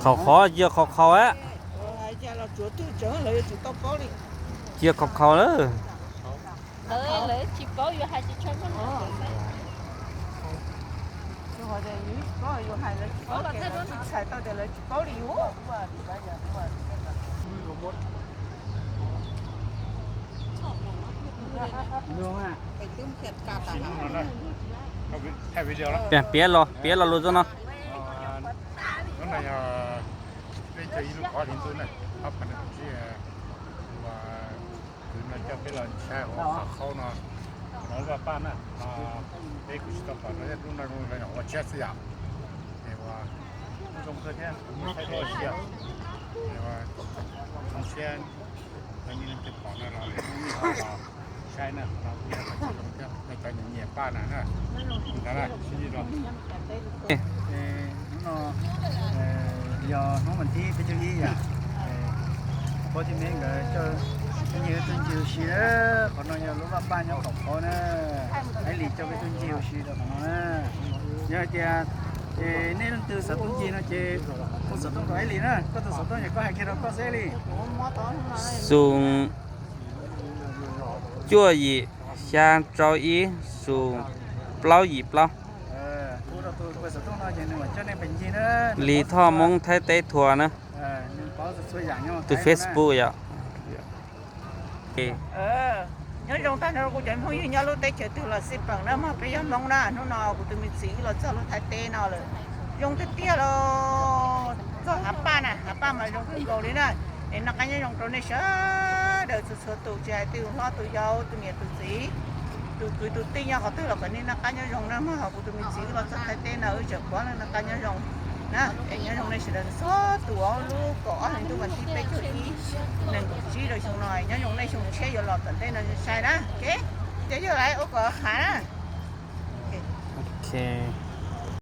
Qhov qhov, cia qhov qhov. Cia qhov qhov lawm. Piav los, piav los lus zoo no. Kwv no coj peb los ntshai hauv qhov qhaub no, no lub vaj paj na, no peb kuj tsis tau pom no, lub no ua tshiab xwb yom. Es ua zoo kawg thiab, kuv muaj thaij tau siab, es ua zoo siab, yog nej leej twg pom no los saib na, no kuj yog zoo thiab, cov nyiam nyiam paj na na, ntawd na, sib ntsib dua. Hnub no yog hnub vas thib peb caug ib yom, pog thiab me nkawd coj peb nyiag tuaj ncig ua si na. Qhov no yog lub vaj paj nyob qhov qhov na, Aib Lis coj peb tuaj ncig ua si rau qhov no na. Yog hais tias nej leej twg xav tuaj ncig no ces hu xov tooj rau Aib Lis na, koj tus xov tooj ces koj hais kiag rau koj xwb Aib Lis. Xoom cuaj yim xya rau ib xoom plaub yim plaub. Lis Thoj Hmoob Thaib teb Thuam na. Tus Facebook yom. Nyob zoo tag nrho kuv cov phooj ywg nyob lub teb chaws twg los xij peem na, mas peb yog Hmoob na, hnub no kuv tus me txiv wb los txog lub Thaib teb no lawm. Zoo tiag tiag los txog hav paj na, hav paj mas zoo kawg nkaus li na. Es noj qab nyob zoo rau nej sawv daws txhua txhua tus, tsis hais tus hlob tus yau, tus niam tus txiv, tus kwv tus tij nyob qhov twg los kom nej noj qab nyob zoo na. Mas ho kuv tus me txiv wb los txog Thaib teb no wb tseem pom leej noj qab nyob zoo na. Es nyob zoo nej sawv daws txhua tus, lub kaum ob hlis ntuj vas thib peb caug ib, nees nkaum tsib rau xyoo no, nyob zoo nej xyoo tshiab yuav los tom ntej no sai na. Ces yog lawm ua kom hav na.